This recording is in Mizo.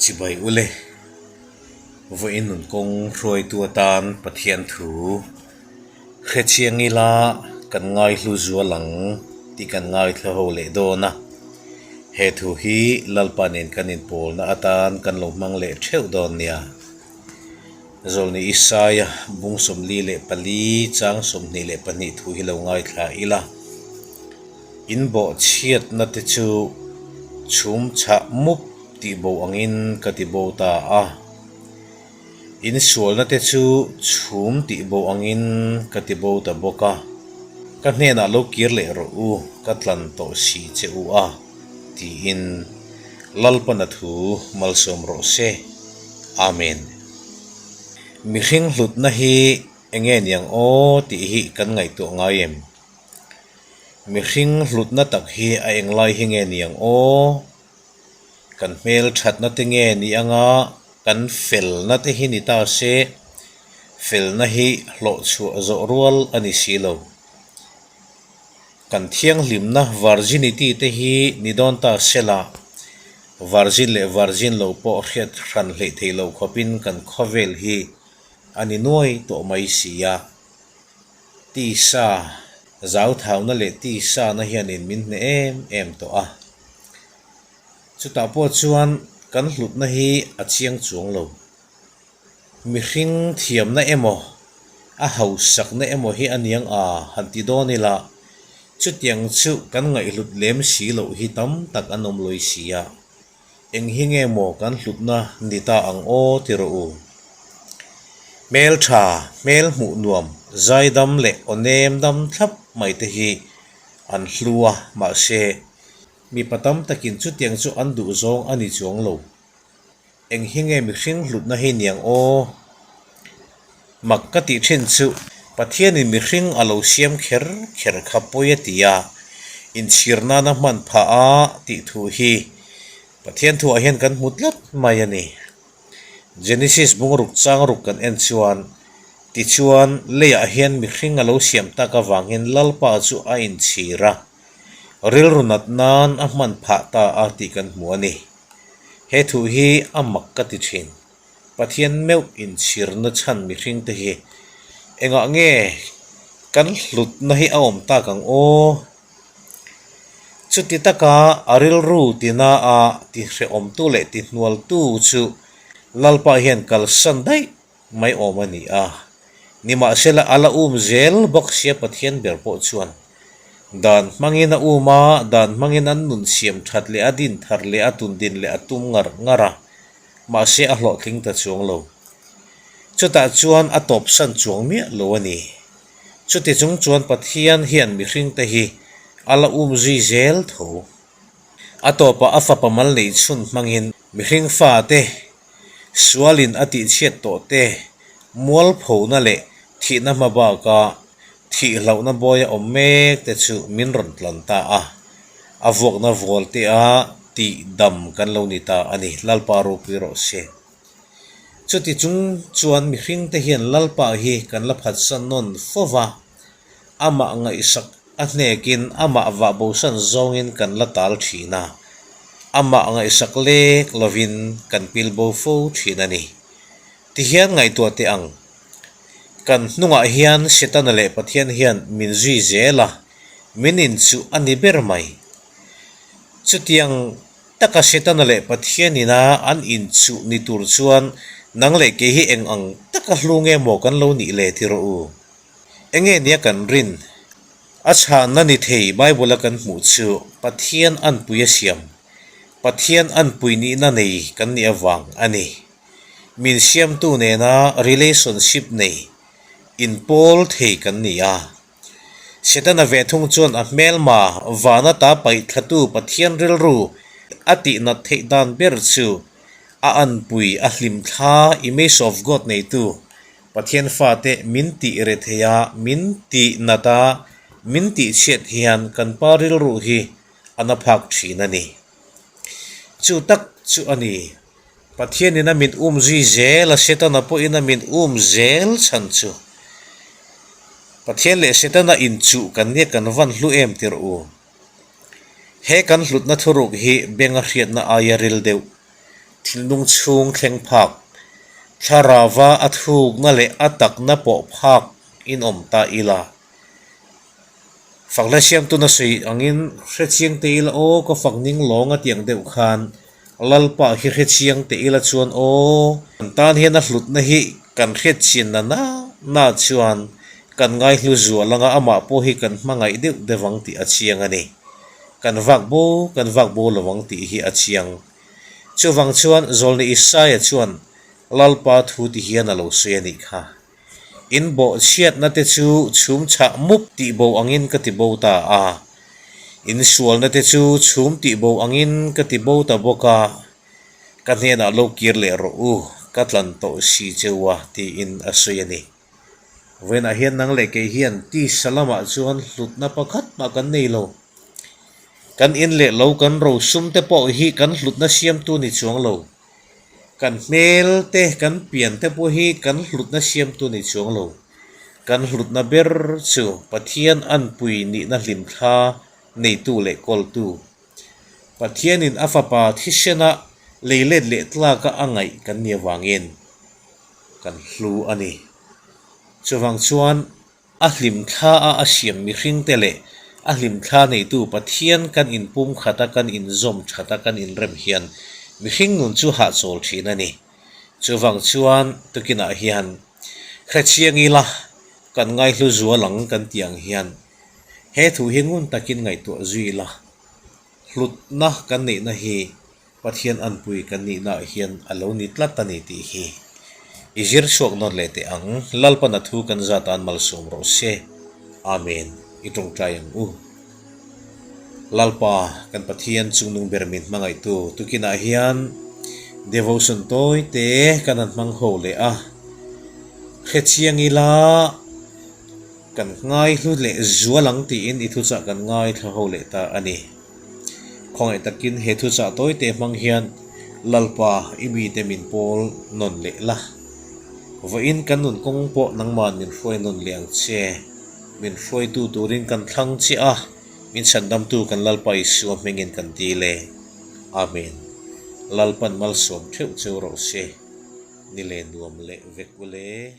Chibai ule, vawiin nun kawng hruaitu atan Pathian thu hrechiang ila kan ngaihlu zual ang tih kan ngaithla ho leh dawn a. He thu hi Lalpa nen kan inpawlna atan kan lo hmang leh theuh dawn nia. Zawlni Isaia bung 44 chang 22 thu hi lo ngaithla ila, In bawhchhiatna te chu chhum chhah mup tih bo angin ka ti bo ta a, in sualna te chu chhum tih bo angin ka ti bo ta bawk a, ka hnenah lo kir leh rawh u, ka tlan tawh si che u a, tiin Lalpana thu malsawm rawh se. Amen. Mihring hlutna hi enge niang aw tih hi kan ngaihtuah ngai em? Mihring hlutna tak hi a englai hi nge niang aw? Kan hmel thatna te nge ni anga kan felna te hi ni ta se, felna hi hlawhchhuah zawh rual a ni si lo. Kan thianghlimna virginity te hi ni dawn ta sela, virgin leh virgin lo pawh hriat hran hleih theih loh khawpin kan khawvel hi a ni nuai tawh mai si a. Tisa zauthauna leh tisana hianin min hneh em em tawh a. Chutah pawh chuan kan hlutna hi a chiang chuang lo. Mihring thiamna emaw, a hausakna emaw hi a niang a han ti dawn ila, chutiang chu kan ngaihhlut lem si loh hi tam tak an awm lawi si a. Eng hi nge maw kan hlutna ni ta ang aw ti rawh u. Hmel tha, hmel hmuh nuam, zaidam leh aw nem dam thlap mai te hi an hlu a, mahse, mipa tam takin chutiang chu an duh zawng a ni chuang lo. Eng hi nge mihring hlutna hi niang aw? Mak ka tih thin chu Pathianin mihring a lo siam kher kher kha pawi a ti a, inchhir nana hman phah a tih thu hi Pathian thuah hian kan hmu tlat mai a ni. Genesis bungruk chang ruk kan en chuan, Tichuan, leiah hian mihring a lo siam tak avangin Lalpa chu a inchhir a, rilru nat nan a hman phah ta a tih kan hmu a ni. He thu hi a mak ka ti thin. Pathian meuh inchhirna chhan mihring te hi engah nge kan hlutna hi a awm tak ang aw? Chuti taka a rilru tina a tihrehawmtu leh tihnualtu chu Lalpa hian kalsan daih mai awm a ni a. Nimahsela a la um zel bawk sia Pathian ber pawh chuan dan hmangin a um a, dan hmangin an nun siam that leh a din thar leh a tun din leh a tum ngar ngar a, mahse a hlawhtling ta chuang lo. Chutah chuan a tawpsan chuang miah lo a ni. Chuti chung chuan Pathian hian mihringte hi a la um zui zel tho. A tawpah a fapa mal neih chhun hmangin mihring fate Sualin a tihchhiat tawh te, mualphona leh thihna hma baka thihlohna bawia awm mek te chu min rawn tlan ta a, a vuakna vual te a tih dam kan lo ni ta a ni, Lalpa ropui rawh se. Chuti chung chuan mihring te hian Lalpa hi kan la phatsan nawn fo va, amah ngaihsak a hnekin amah vah bosan zawngin kan la tal thin a, amah ngaihsak lek lovin kan pil bo fo thin a ni. Tihian ngaihtuah teh ang, kan hnungah hian Setana leh Pathian hian min zui zel a, min inchuh a ni ber mai. Chutiang taka Setana leh Pathian ina an inchuh ni tur chuan nang leh kei hi eng ang taka hlu nge maw kan lo nih le ti rawh u. Enge nia kan rin? A chhanna ni thei Bible a kan hmuh chu Pathian anpui a siam, Pathian anpui nihna nei kan nih avang a ni. Min siamtu nena relationship nei, inpawl thei kan ni a. Setana ve thung chuan a hmelma vana ta paih thlatu Pathian rilru a tihnat theih dan ber chu a anpui a hlimthla image of God neitu Pathian fate min tih re thei a, min tih nat a, min tih chhiat hian kan pa rilru hi a na phak thin a ni. Chu tak chu a ni. Pathianin a min um zui zel a, Setana pawhin a min um zel chhan chu. Pathian leh Setana inchuh kan nia kan van hlu em tirh u. He kan hlutna thuruk hi benga hriatna aia ril deuh. Thinlung chhung thleng phak, thlarauva a thukna leh a takna pawh phak in awm ta ila. Fakna siamtuna sawi angin hrechiang teh ila aw ka fak ning lawng a tiang deuh khan Lalpa hi hrechiang teh ila chuan aw kan tan hian a hlutna hi kan hriatchian na na na chuan kan ngaihlu zual anga amah pawh hi kan hmangaih deuh deuh ang tih a chiang a ni. Kan vak bo kan vak bo lo ang tih hi a chiang. Chuvang chuan Zawlni Isaia chuan Lalpa thu ti hian a lo sawi a nih kha. In bawhchhiatna te chu chhum chhah mup tih bo angin ka ti bo ta a, in sualna te chu chhum tih bo angin ka ti bo ta bawk a, ka hnenah lo kir leh rawh u, ka tlan tawh si cheu a, tiin a sawi a ni. Vawiinah hian nang leh kei hian tisa lamah chuan hlutna pakhat mah kan nei lo. Kan in leh lo kan rosum te pawh hi kan hlutna siamtu ni chuang lo. Kan hmel te, kan pian te pawh hi kan hlutna siamtu ni chuang lo. Kan hlutna ber chu Pathian anpui nihna hlimthla neitu leh kawltu. Pathianin a fapa thisena lei let leh tlaka a ngaih kan nih avangin kan hlu a ni. Chuvang chuan A hlimthla a a siam mihringte leh a hlimthla neitu Pathian kan inpum khat a, kan inzawm that a, kan inrem hian mihring nun chu hahchawl thin a ni. Chuvang chuan tukinah hian hrechiang ila kan ngaihlu zual ang kan tih ang hian he thu hi ngun takin ngaihtuah zui ila hlutna kan neihna hi Pathian anpui kan nihnaah hian a lo ni tlat a ni tih hi i zir chhuak nawn leh teh ang. Lalpan a thu kan zat an malsawm rawh se. Amen. I tawngtai ang u. Lalpa, kan Pathian chungnung ber min hmangaihtu tukinah hian devotion tawi te kan han hmang ho leh a. Hrechiang ila kan ngaihlu leh zual ang tiin i thuchah kan ngaithla ho leh ta a ni. Khawngaih takin he thuchah tawi te hmang hian Lalpa i mite min pawl nawn leh la. Vawiin kan nun kawng pawh nangman min hruai nawn leh ang che. Min hruaitu turin kan thlang che a, min chhandamtu kan Lalpa Isua hmingin kan dil e. Amen. Lalpan malsawm theuh cheu rawh se. Ni le nuam leh vek ule.